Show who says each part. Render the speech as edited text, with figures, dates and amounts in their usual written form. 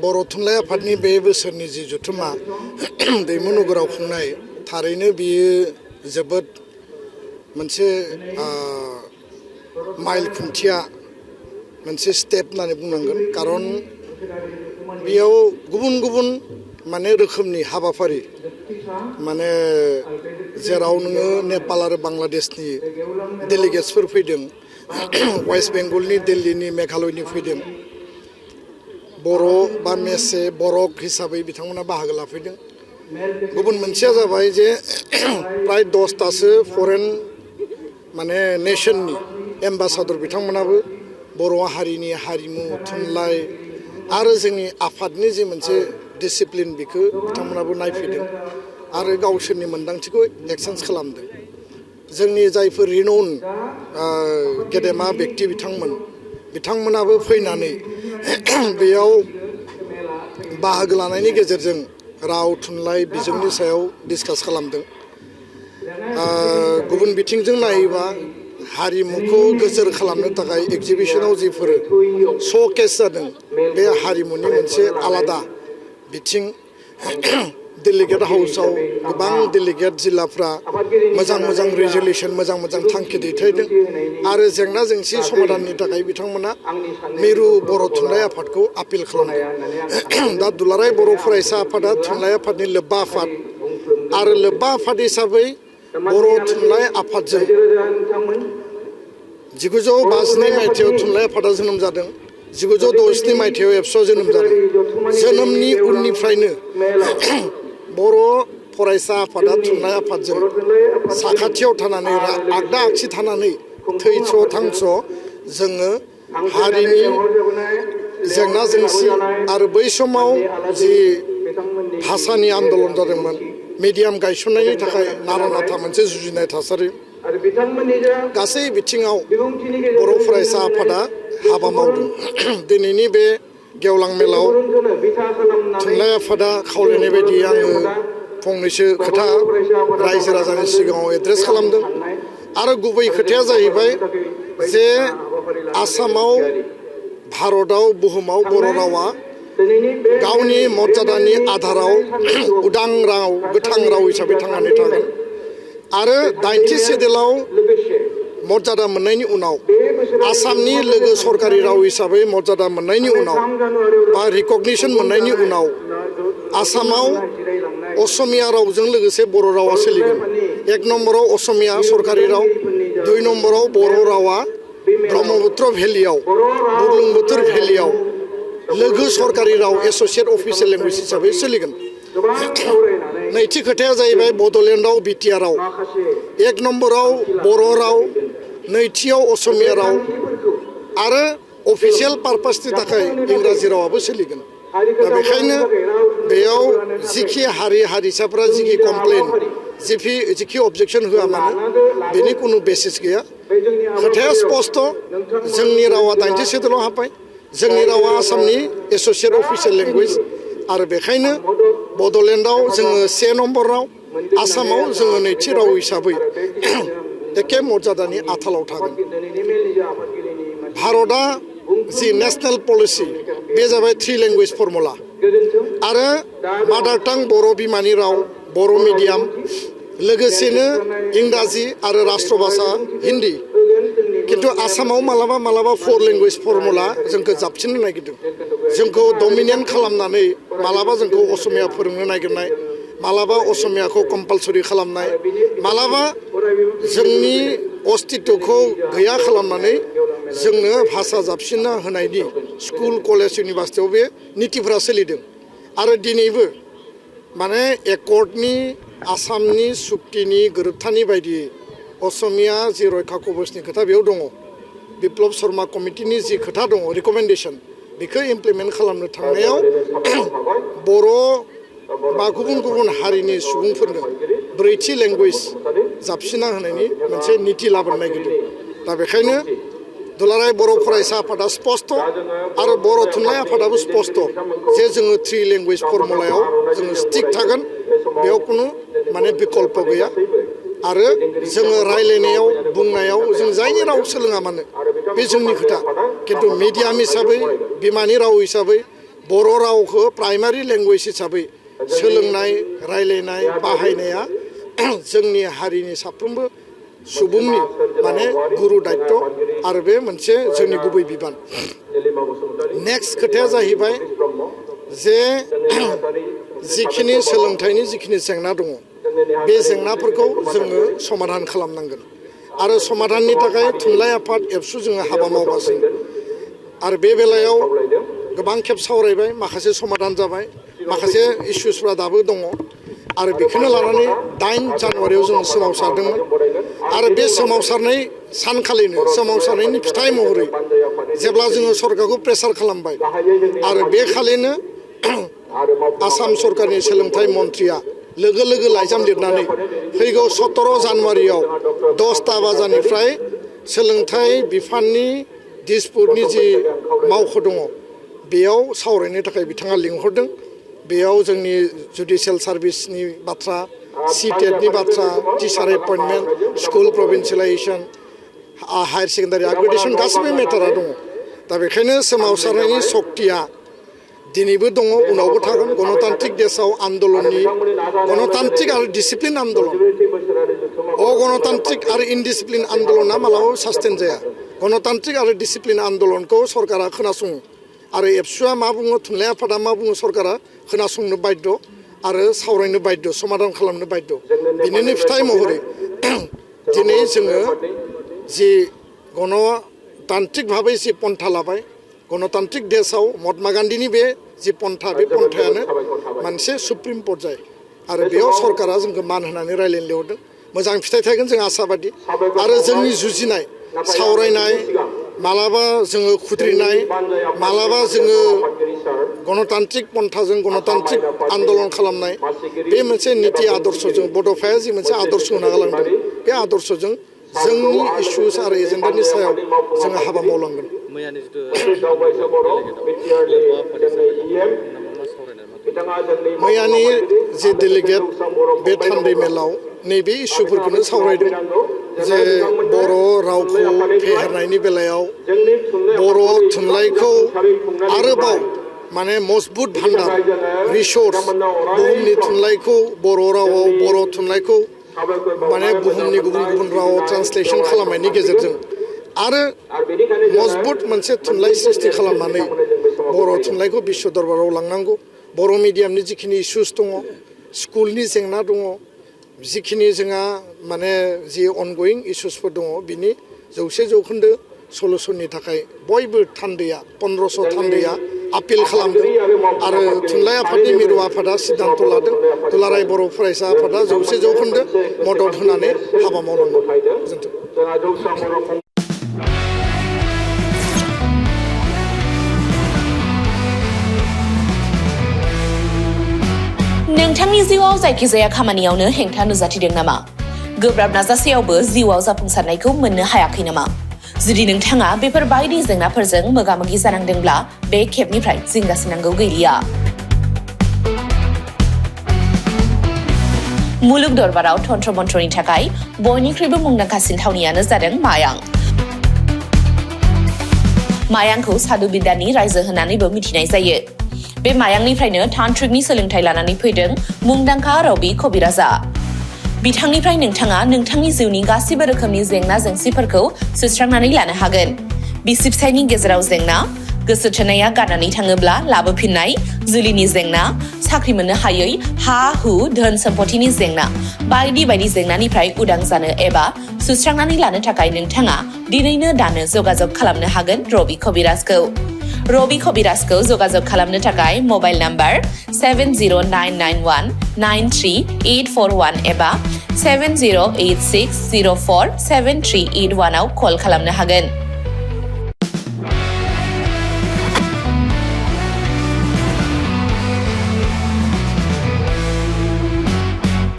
Speaker 1: बर' थुनलाइ आफादनि बे बोसोरनि जि जथुम्मा दैमु नोगोराव खुंनाय थारैनो बियो जोबोद मोनसे माइल खुन्थिया मोनसे स्टेप होननानै बुंनांगोन खारन बेयाव गुबुन गुबुन माने रोखोमनि हाबाफारि माने जेराव नोङो नेपाल आरो बांलादेशनि डेलिगेट्सफोर फैदों वेस्ट बेंगलनि दिल्लीनि मेघालयनि फैदों बर' बा मेसे बरक हिसाबै बिथांमोना बाहागो लाफैदों गुबुन मोनसेया जाबाय जे प्राय 10तासो फरेन माने नेशननि एम्बासादर बिथांमोनाबो बर' हारिनि हारिमु थुनलाइ आरो जोंनि आफादनि जे मोनसे डिसिप्लिन बेखौ बिथांमोनाबो नायफैदों आरो गावसोरनि मोन्दांथिखौ एक्सचेन्ज खालामदों जोंनि जायफोर रिनन गेदेमा व्यक्ति बिथांमोनाबो फैनानै बेयाव बाहागो लानायनि गेजेरजों राव थुनलाइ बिजोंनि सायाव डिसकास खालामदों गुबुन बिथिंजों नायोबा हारिमुखौ गोजोर खालामनो थाखाय एगजिबिशनाव जिफोर श'केस जादों बे हारिमुनि मोनसे आलादा बिथिं डेलिगेट हाउसाव गोबां डेलिगेट जिल्लाफ्रा मोजां मोजां रिजलिउसन मोजां मोजां थांखि दैथायदों आरो जेंना जेंसि समाधाननि थाखाय बिथांमोना मिरु बर' थुनलाइ आफादखौ आपिल खालामदों दा दुलाराय बर' फरायसा आफादा थुनलाइ आफादनि लोब्बा आफाद आरो लोब्बा आफाद हिसाबै बर' थुनलाइ आफादजों 1952 मायथाइयाव थुनलाइ आफादा जोनोम जादों 1967 मायथाइयाव एबसुआ जोनोम जादों जोनोमनि उननिफ्रायनो बर' फरायसा आफादा थुनलाइ आफादजों साखाथियाव थानानै आगदा आगसि थानानै थैस' थांस' जोङो हारिनि जेंना जेंसि आरो बै समाव जि भाषानि आन्दलन जादोंमोन मिडियाम गायसननायनि थाखाय नारा नाथा मोनसे जुजिनाय थासारि गासै बिथिङाव बर' फरायसा आफादा हाबा मावदों दिनैनि बे गेवलां मेलाव थुनलाइ आफादा खावलायनाय बायदि आङो फंनैसो खोथा रायजो राजानि सिगाङाव एड्रेस खालामदों आरो गुबै खोथाया जाहैबाय जे आसामाव भारतआव बुहुमाव बर' रावा गावनि मर्यादानि आधाराव उदां राव गोथां राव हिसाबै थांनानै थागोन आरो 80 सेडिउलाव मर्यादा मोननायनि उनाव आसामनि लोगो सरकारि राव हिसाबै मर्यादा मोननायनि उनाव बा रिकगनिसन मोननायनि उनाव आसामाव असमिया रावजों लोगोसे बर' रावा सोलिगोन 1 नम्बराव असमिया सरकारि राव 2 नम्बराव बर' रावा ब्रह्मपुत्र भेलियाव बुरलुंबुथुर भेलियाव लोगो सरकारि राव एस'सियेट अफिसियेल लेंगुवेज हिसाबै सोलिगोन नैथि खोथाया जाहैबाय बड'लेण्डआव बिटिआर राव 1 नम्बराव बर' राव नैथियाव असमिया राव आरो अफिसियेल पारपासनि थाखाय इंराजि रावाबो सोलिगोन दा बेखायनो बेयाव जिखि हारि हारिसाफ्रा जिखि कमप्लेन जिखि अबजेक्सन होआ मानो बेनि खुनु बेसिस गैया खोथाया स्पस्ट जोंनि रावा 80 सेडिउलाव हाबबाय जोंनि रावा आसामनि एस'सियेट अफिसियेल लेंगुवेज आरो बेखायनो बड'लेण्डआव जोङो 1 नम्बर राव आसामाव जोङो नैथि राव हिसाबै एखे मर्यादानि आथालाव थागोन भारतआ जि नेशनेल पलिसि बे जाबाय 3 लेंगुवेज फर्मुला आरो मादार टां बर' बिमानि राव बर' मिडियाम लोगोसेनो इंराजि आरो राष्ट्र भाषा हिन्दी किन्तु आसामाव मालाबा मालाबा 4 लेंगुवेज फर्मुला जोंखौ जाबसिननो नागिरदों जोंखौ डमिनेट खालामनानै मालाबा जोंखौ असमिया फोरोंनो नागिरनाय मालाबा असमियाखौ कम्पालसरि खालामनाय मालाबा जोंनि अस्तित्वखौ गैया खालामनानै जोंनो भाषा जाबसिनना होनायनि स्कुल कलेज इउनिभार्सिटियाव बे नितिफोरा सोलिदों आरो दिनैबो माने एकर्डनि आसामनि सुक्तिनि गोरोबथानि बायदियै असमिया जि रैखा कवचनि खोथा बेयाव दङ बिप्लब शर्मा कमिटिनि जि खोथा दङ रिकमेन्डेसन बेखौ इमप्लिमेन्ट खालामनो थांनायाव बर' बा गुबुन गुबुन हारिनि सुबुंफोरनो 4थि लेंगुवेज जाबसिनना होनायनि मोनसे निति लाबोनो नागिरदों दा बेखायनो दुलाराय बर' फरायसा आफादा स्पस्ट आरो बर' थुनलाइ आफादाबो स्पस्ट जे जोङो 3 लेंगुवेज फर्मुलायाव जोङो स्टिक थागोन बेयाव खुनु माने बिकल्प गैया आरो जोङो रायलायनायाव बुंनायाव जों जायनि राव सोलोङा मानो बे जोंनि खोथा किन्तु मिडियाम हिसाबै बिमानि राव हिसाबै बर' रावखौ प्राइमारि लेंगुवेज हिसाबै सोलोंनाय रायलायनाय बाहायनाया जोंनि हारिनि साफ्रोमबो सुबुंनि माने गुरु दायित्व आरो बे मोनसे जोंनि गुबै बिबान नेक्स्ट खोथाया जाहैबाय जे जिखिनि सोलोंथाइनि जिखिनि जेंना दङ बे जेंनाफोरखौ जोङो समाधान खालामनांगोन आरो समाधाननि थाखाय थुनलाइ आफाद एबसु जोङो हाबा मावगासिनो आरो बे बेलायाव गोबां खेब सावरायबाय माखासे समाधान जाबाय माखासे इस्युसफ्रा दाबो दङ आरो बेखौनो लानानै 8 जानुवारियाव जों सोमावसारदोंमोन आरो बे सोमावसारनाय सानखालिनो सोमावसारनायनि फिथाइ महरै जेब्ला जोङो सरकारखौ प्रेसार खालामबाय आरो बे खालिनो आसाम सरकारनि सोलोंथाइ मन्थ्रिया लोगो लोगो लाइजाम लिरनानै फैगौ 17 जानुवारियाव 10टा बाजानिफ्राय सोलोंथाइ बिफाननि दिसपुरनि जि मावख' दङ बेयाव सावरायनो थाखाय बिथाङा लिंहरदों बेयाव जोंनि जुडिशियेल सार्भिसनि बाथ्रा सिटेटनि बाथ्रा teacher appointment school provincialisation higher secondary upgradation गासैबो मेटारा दङ दा बेखायनो सोमावसारनायनि सक्तिया दिनैबो दङ उनावबो थागोन गणतान्त्रिक देशआव आन्दलननि गणतान्त्रिक आरो डिसिप्लिन आन्दलन अगणतान्त्रिक आरो इनडिसिप्लिन आन्दलना मालाबाबो सास्टेन जाया गणतान्त्रिक आरो डिसिप्लिन आन्दलनखौ सरकारा खोनासङो आरो एबसुआ मा बुङो थुनलाइ आफादा मा बुङो सरकारा खोनासंनो बाध्य आरो सावरायनो बाध्य समाधान खालामनो बाध्य बिनिनो फिथाइ महरै दिनै जोङो जि गणतान्त्रिक भाबै जि पन्था लाबाय गणतान्त्रिक देशआव महात्मा गान्धीनि बे जि पन्था बे पन्थायानो मोनसे सुप्रिम पर्याय आरो बेयाव सरकारा जोंखौ मान होनानै रायलायनो लिंहरदों मोजां फिथाइ थागोन जों आसाबादि आरो जोंनि जुजिनाय सावरायनाय मालाबा जोङो खुद्रिनाय मालाबा जोङो गणतान्त्रिक पन्थाजों गणतान्त्रिक आन्दलन खालामनाय बे मोनसे निति आदर्शजों बड'फाया जि मोनसे आदर्श होना गालांदों बे आदर्शजों जोंनि इस्युस आरो एजेन्डानि सायाव जोङो हाबा मावलांगोन मैयानि जे डेलिगेट बे थान्दै मेलाव नैबे इस्युफोरखौनो सावरायदों जे बर' रावखौ फेहेरनायनि बेलायाव बर' थुनलाइखौ आरोबाव माने मजबुत भान्डार रिसोर्स बुहुमनि थुनलाइखौ बर' रावाव बर' थुनलाइखौ माने बुहुमनि गुबुन गुबुन रावाव ट्रान्सलेसन खालामनायनि गेजेरजों आरो मजबुत मोनसे थुनलाइ सृष्टि खालामनानै बर' थुनलाइखौ बिश्व दरबाराव लांनांगौ बर' मिडियामनि जिखिनि इस्युस दङ स्कुलनि जेंना दङ जिखिनि जोंहा माने जि अनगयिं इस्युसफोर दङ बिनि 100% सलुसननि थाखाय बयबो थान्दैया 1500 थान्दैया आपिल खालामदों आरो थुनलाइ आफादनि मिरु आफादा सिद्धान्त लादों दुलाराय बर' फरायसा आफादा 100% मदद होनानै हाबा मावनांगौ गोजोन्थों
Speaker 2: नोंथांनि जिउआव जायखिजाया खामानियावनो हेंथा नुजाथिदों नामा गोब्राब नाजासेयावबो जिउआव जाफुंसारनायखौ मोननो हायाखै नामा जुदि नोंथाङा बेफोर बायदि जेंनाफोरजों मोगा-मोगि जानांदोंब्ला बे खेबनिफ्राय जिंगासिनांगौ गैलिया मुलुग दरबाराव तन्त्र मन्त्रनि थाखाय बयनिख्रुइबो मुंदांखासिन थावनियानो जादों मायां मायांखौ साधु बिद्यानि रायजो होननानैबो मिथिनाय जायो बे मायांनिफ्रायनो तान्त्रिकनि सोलोंथाइ लानानै फैदों मुंदांखा रबि कबिराजा बिथांनिफ्राय नोंथाङा नोंथांनि जिउनि गासिबो रोखोमनि जेंना जेंसिफोरखौ सुस्रांनानै लानो हागोन बिसि फिसायनि गेजेराव जेंना गोसो थोनाया गारनानै थाङोब्ला लाबोफिननाय जुलिनि जेंना साख्रि मोननो हायै हा हु धोन सम्पथिनि जेंना बायदि बायदि जेंनानिफ्राय उदां जानो एबा सुस्रांनानै लानो थाखाय नोंथाङा दिनैनो दानो जगाजग खालामनो हागोन रबि कबिराजखौ रबि कबिराजखौ जगाजग खालामनो थाखाय मबाइल नाम्बार 7099193841 एबा 7086047381 आव कल खालामनो हागोन